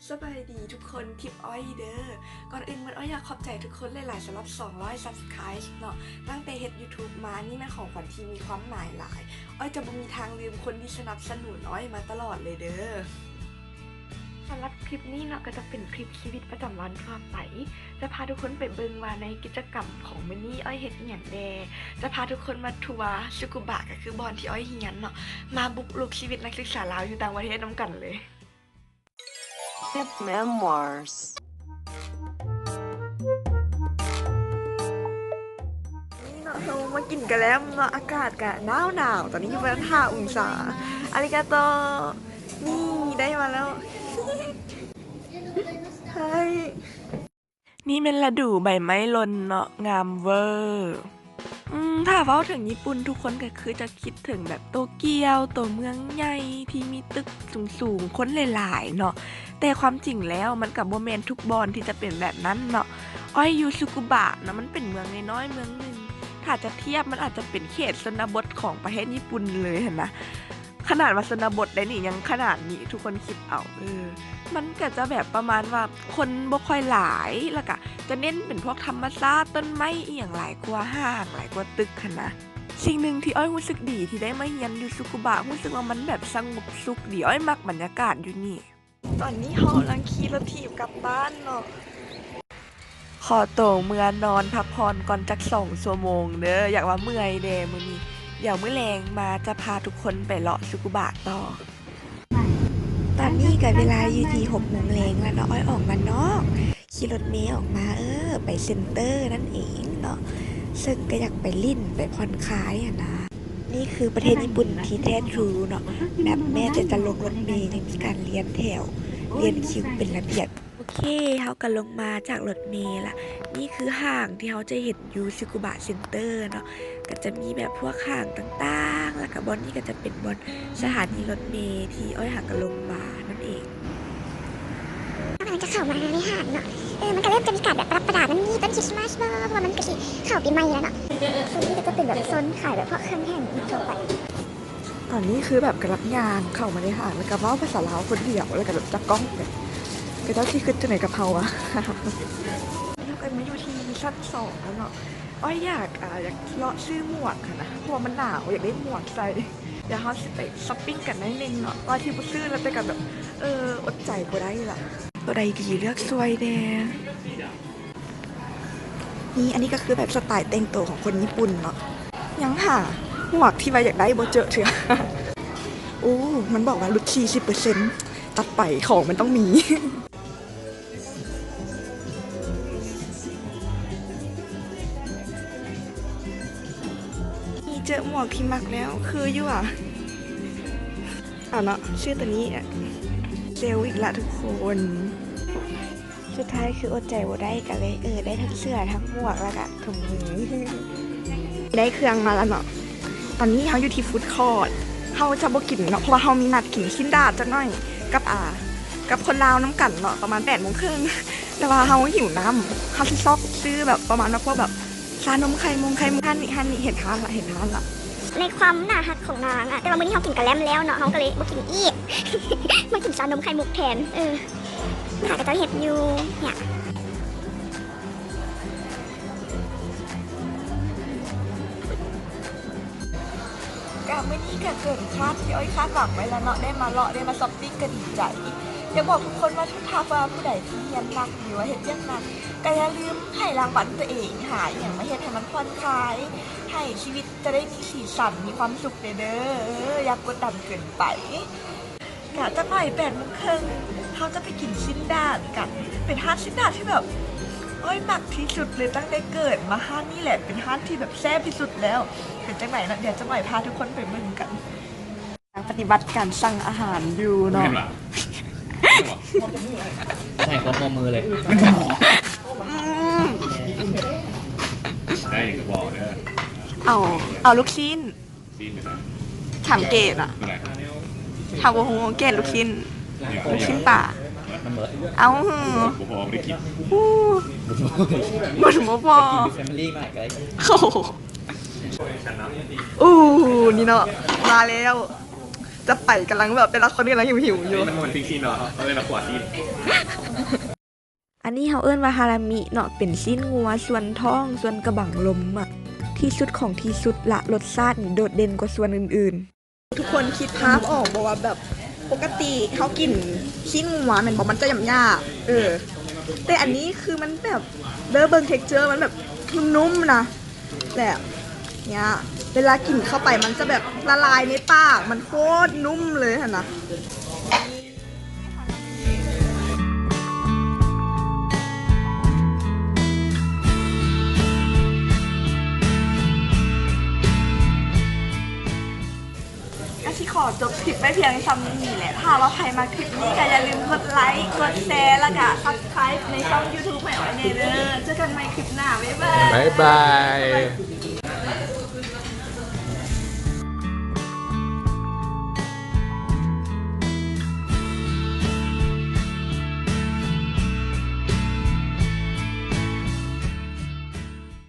ສະບາຍດີທຸກຄົນ ທິບອ້ອຍເດີ. ກ່ອນອື່ນໝົດ ອ້ອຍຢາກຂອບໃຈທຸກຄົນຫຼາຍໆ ສຳລັບສອງຮ້ອຍ Subscribe ເນາະ. ຕັ້ງແຕ່ເຮັດ YouTube ມາ ນີ້ແມ່ນຂອງຂວັນທີ່ມີຄວາມໝາຍຫຼາຍ. ອ້ອຍຈະບໍ່ມີທາງລືມຄົນທີ່ສະໜັບສະໜູນອ້ອຍມາຕະຫຼອດເລີຍເດີ. ສຳລັບຄລິບນີ້ເນາະ ກໍຈະເປັນຄລິບຊີວິດປະຈຳວັນທົ່ວໄປ. ຈະພາທຸກຄົນໄປເບິ່ງວ່າໃນກິດຈະກຳຂອງມື້ນີ້ອ້ອຍເຮັດອີ່ຫຍັງແດ່. ຈະພາທຸກຄົນມາທົວຊຸກຸບະ ກໍຄືບ່ອນທີ່ອ້ອຍຮຽນເນາະ, ມາບຸກລຸກຊີວິດນັກສຶກສາລາວຢູ່ຕ່າງປະເທດນຳກັນເລີຍ. Memoirs ນີ້ເນາະ ເຮົາມາກິນກະແລັມເນາະ, ອາກາດກະໜາວໆ ຕອນນີ້ຢູ່ປະມານຫ້າອົງສາ. ອາລິກາໂຕ. ນີ້ໄດ້ມາແລ້ວ. ໃຊ່ ນີ້ແມ່ນລະດູໃບໄມ້ຫຼົ່ນເນາະ, ງາມເວີ. ອືມ ຖ້າເວົ້າເຖິງຍີ່ປຸ່ນ ທຸກຄົນກໍຄືຈະຄິດເຖິງແບບໂຕກຽວ, ໂຕເມືອງໃຫຍ່ທີ່ມີຕຶກສູງໆ ຄົນຫຼາຍໆເນາະ, ແຕ່ຄວາມຈິງແລ້ວມັນກໍບໍ່ແມ່ນທຸກບ່ອນທີ່ຈະເປັນແບບນັ້ນເນາະ. ອ້ອຍຢູ່ຊຸກຸບະເນາະ, ມັນເປັນເມືອງນ້ອຍໆເມືອງໜຶ່ງ, ຖ້າຈະທຽບມັນອາດຈະເປັນເຂດຊົນນະບົດຂອງປະເທດຍີ່ປຸ່ນເລີຍຫັ້ນນະ. ຂະໜາດວ່າຊົນນະບົດໄດ໋ນີ້ ຍັງຂະໜາດນີ້ ທຸກຄົນຄິດເອົາ. ເອີ ມັນກະຈະແບບປະມານວ່າຄົນບໍ່ຄ່ອຍຫຼາຍ ແລ້ວກະຈະເນັ້ນເປັນພວກທຳມະຊາດ, ຕົ້ນໄມ້ອີ່ຫຍັງຫຼາຍກວ່າຫ້າງ, ຫຼາຍກວ່າຕຶກຫັ້ນນະ. ສິ່ງໜຶ່ງທີ່ອ້ອຍຮູ້ສຶກດີທີ່ໄດ້ມາຮຽນຢູ່ຊຸກຸບະ, ຮູ້ສຶກວ່າມັນແບບສະຫງົບສຸກດີ. ອ້ອຍມັກບັນຍາກາດຢູ່ນີ້. ຕອນນີ້ເຮົາກຳລັງຂີ່ລົດຖີບກັບບ້ານເນາະ. ຂໍໂຕເມືອນອນພັກຜ່ອນກ່ອນຈັກສອງຊົ່ວໂມງເດີ, ຢາກວ່າເມື່ອຍແດ່ມື້ນີ້. ດຽວມື້ແລງມາຈະພາທຸກຄົນໄປເລາະຊຸກຸບະຕໍ່. ຕອນນີ້ກະເວລາຢູ່ທີ່ຫົກໂມງແລງແລ້ວເນາະ, ອ້ອຍອອກມານອກ, ຂີ່ລົດເມອອກມາ, ເອີ ໄປເຊັນເຕີນັ້ນເອງເນາະ, ເຊິ່ງກະຢາກໄປຫຼິ້ນໄປຜ່ອນຄາຍຫັ້ນນະ. ນີ້ຄືປະເທດຍີ່ປຸ່ນທີ່ແທ້ທຣູເນາະ, ແບບແມ້ແຕ່ຈະລົງລົດເມຍັງມີການລຽນແຖວ, ລຽນຄິວເປັນລະບຽບ. ໂອເຄ ເຮົາກະລົງມາຈາກລົດເມລະ. ນີ້ຄືຫ້າງທີ່ເຮົາຈະເຫັນຢູ່ຊຸກຸບະເຊັນເຕີເນາະ, ກະຈະມີແບບພວກຫ້າງຕ່າງໆ ລະກະບ່ອນນີ້ກະຈະເປັນບ່ອນສະຖານີລົດເມທີ່ອ້ອຍຫາກະລົງມານັ້ນເອງ. ກຳລັງຈະເຂົ້າມາໃນຫ້າງເນາະ, ເອີ ມັນກະເລີ່ມຈະມີການແບບປະດັບປະດາ, ມັນມີຕົ້ນຄຣິສມາສບໍ ເພາະວ່າມັນກະຊິເຂົ້າປີໃໝ່ແລ້ວເນາະ. ໂຊນນີ້ກະຈະເປັນແບບໂຊນຂາຍແບບພວກເຄື່ອງແຫ້ງທົ່ວໄປ. ຕອນນີ້ຄືແບບກຳລັງຍ່າງເຂົ້າມາໃນຫ້າງ ແລ້ວກະເວົ້າພາສາລາວຄົນດຽວ ແລ້ວກະແບບຈັບກ້ອງ ແບບເຂົາເຈົ້າຊິຄິດຈັ່ງໃດກັບເຮົາວະ. ເຮົາກະມາຢູ່ທີ່ຊັ້ນສອງແລ້ວເນາະ, ອ້ອຍຢາກ ອາ ຢາກເລາະຊື້ໝວກຫັ້ນນະ ເພາະວ່າມັນໜາວ, ຢາກໄດ້ໝວກໃສ່. ດຽວເຮົາຊິໄປຊັອບປິ້ງກັນໜ້ອຍໜຶ່ງເນາະ, ວ່າທີ່ບໍ່ຊື້ແລ້ວ ແຕ່ກະແບບ ເອີ ອົດໃຈບໍ່ໄດ້ລະ. ໂຕໃດດີ ເລືອກຊ່ວຍແດ່. ນີ້ ອັນນີ້ກະຄືແບບສະໄຕລ໌ແຕ່ງໂຕຂອງຄົນຍີ່ປຸ່ນເນາະ. ຍັງຫາໝວກທີ່ວ່າຢາກໄດ້ບໍ່ເຈີເທື່ອ. ໂອ້ ມັນບອກວ່າຫຼຸດສີ່ສິບເປີເຊັນ, ຕັດໄປ ຂອງມັນຕ້ອງມີ. ນີ້ເຈີໝວກທີ່ມັກແລ້ວ, ຄືຢູ່ຫວາ. ເອົາເນາະ, ຊື້ໂຕນີ້. ເຊວອີກລະທຸກຄົນ. ສຸດທ້າຍຄືອົດໃຈບໍ່ໄດ້ ກະເລີຍ ເອີ ໄດ້ທັງເສື້ອ ທັງໝວກ ແລ້ວກະຖົງມື. ໄດ້ເຄື່ອງມາແລ້ວເນາະ. ຕອນນີ້ເຮົາຢູ່ທີ່ຟູດຄອດ, ເຮົາຈະບໍ່ກິນເນາະ ເພາະວ່າເຮົາມີນັດກິນຊີ້ນດາດຈັກໜ້ອຍກັບ ອາ ກັບຄົນລາວນຳກັນເນາະ ປະມານແປດໂມງເຄິ່ງ. ແຕ່ວ່າເຮົາຫິວນ້ຳ, ເຮົາຊິຊອກຊື້ແບບປະມານວ່າພວກແບບ ຊານົມໄຂ່ມົງໄຂ່ມຸກ. ຮ້ານນີ້ ຮ້ານນີ້ ເຫັນຮ້ານລະ ເຫັນຮ້ານລະ. ໃນຄວາມໜ້າຮັກຂອງນາງອະ, ແຕ່ວ່າມື້ນີ້ເຮົາກິນກະແລັມແລ້ວເນາະ, ເຮົາກະເລີຍບໍ່ກິນອີກ, ມາກິນຊານົມໄຂ່ມຸກແທນ. ເອີ ຫາເຂົາເຈົ້າເຮັດຢູ່ເນຍ. ກະມື້ນີ້ກະເກີນຄາດທີ່ອ້ອຍຄາດຫວັງໄວ້ລະເນາະ, ໄດ້ມາເລາະ ໄດ້ມາຊັອບປິ້ງກະດີໃຈ. ຢາກບອກທຸກຄົນວ່າ ຖ້າຫາກວ່າຜູ້ໃດທີ່ຮຽນໜັກ ຫຼືວ່າເຮັດວຽກໜັກ ກະຢ່າລືມໃຫ້ລາງວັນຕົວເອງ, ຫາອີ່ຫຍັງມາເຮັດໃຫ້ມັນຜ່ອນຄາຍ, ໃຫ້ຊີວິດຈະໄດ້ມີສີສັນ ມີຄວາມສຸກແດ່ເດີ. ຢ່າກົດດັນເກີນໄປ. ກະຈັກໜ້ອຍແປດໂມງເຄິ່ງ ເຮົາຈະໄປກິນຊີ້ນດາດກັນ. ເປັນຮ້ານຊີ້ນດາດທີ່ແບບ ໂອ້ຍ ມັກທີ່ສຸດເລີຍ, ຕັ້ງແຕ່ເກີດມາຮ້ານນີ້ແຫຼະ ເປັນຮ້ານທີ່ແບບແຊບທີ່ສຸດແລ້ວ. ເປັນຈັ່ງໃດເນາະ, ດຽວຈະໄປພາທຸກຄົນໄປເບິ່ງກັນ. ປະຕິບັດການສັ່ງອາຫານຢູ່ເນາະ. ໃຫ້ຄວາມຮ່ວມມືເລີຍ. ອືມ ໄດ້ກະບອກເດີ. ເອົາ ເອົາລູກຊີ້ນ. ສັງເກດອະ ເຮົາບໍ່ຮູ້ສັງເກດລູກຊີ້ນ, ລູກຊີ້ນປາ. ເອົາ ບໍ່ພໍ ບໍ່ໄດ້ກິນ. ບໍ່ ບໍ່ພໍ. ໂອ້ ນີ້ເນາະ ມາແລ້ວ. ຈະໄປ ກຳລັງແບບ ແຕ່ລະຄົນກຳລັງຫິວໆຢູ່. ອັນນີ້ມັນບໍ່ແມ່ນປີ້ງຊີ້ນເນາະ ເຮົາເອີ້ນວ່າກົວຊີ້ນ. ອັນນີ້ເຮົາເອີ້ນວ່າຮາລາມິເນາະ ເປັນຊີ້ນງົວສ່ວນທ້ອງ ສ່ວນກະບັງລົມອະ ທີ່ສຸດຂອງທີ່ສຸດລະ ລົດຊາດນີ້ໂດດເດັ່ນກວ່າສ່ວນອື່ນໆ. ທຸກຄົນຄິດພາບອອກບໍ່ວ່າແບບ ປົກກະຕິເຮົາກິນຊີ້ນງົວແມ່ນບໍ່ ມັນຈະຫຍາບໆ ເອີ ແຕ່ອັນນີ້ຄືມັນແບບ ເດີ ເບິ່ງ texture ມັນແບບນຸ້ມໆ ນະ ແບບເນີ້ຍ ເວລາກິນເຂົ້າໄປມັນຈະແບບລະລາຍໃນປາກ ມັນໂຄດນຸ້ມເລີຍຫັ້ນນະ. ກະຊິຂໍຈົບຄລິບໄວ້ພຽງຊ່ຳນີ້ແຫຼະ. ຖ້າວ່າໃຜມັກຄລິບນີ້ກະຢ່າລືມກົດໄລ, ກົດແຊ ແລ້ວກະ subscribe ໃນຊ່ອງ YouTube ໃຫ້ອ້ອຍແດ່ເດີ. ເຈີກັນໃໝ່ຄລິບໜ້າ. ບາຍບາຍ. ບາຍບາຍ.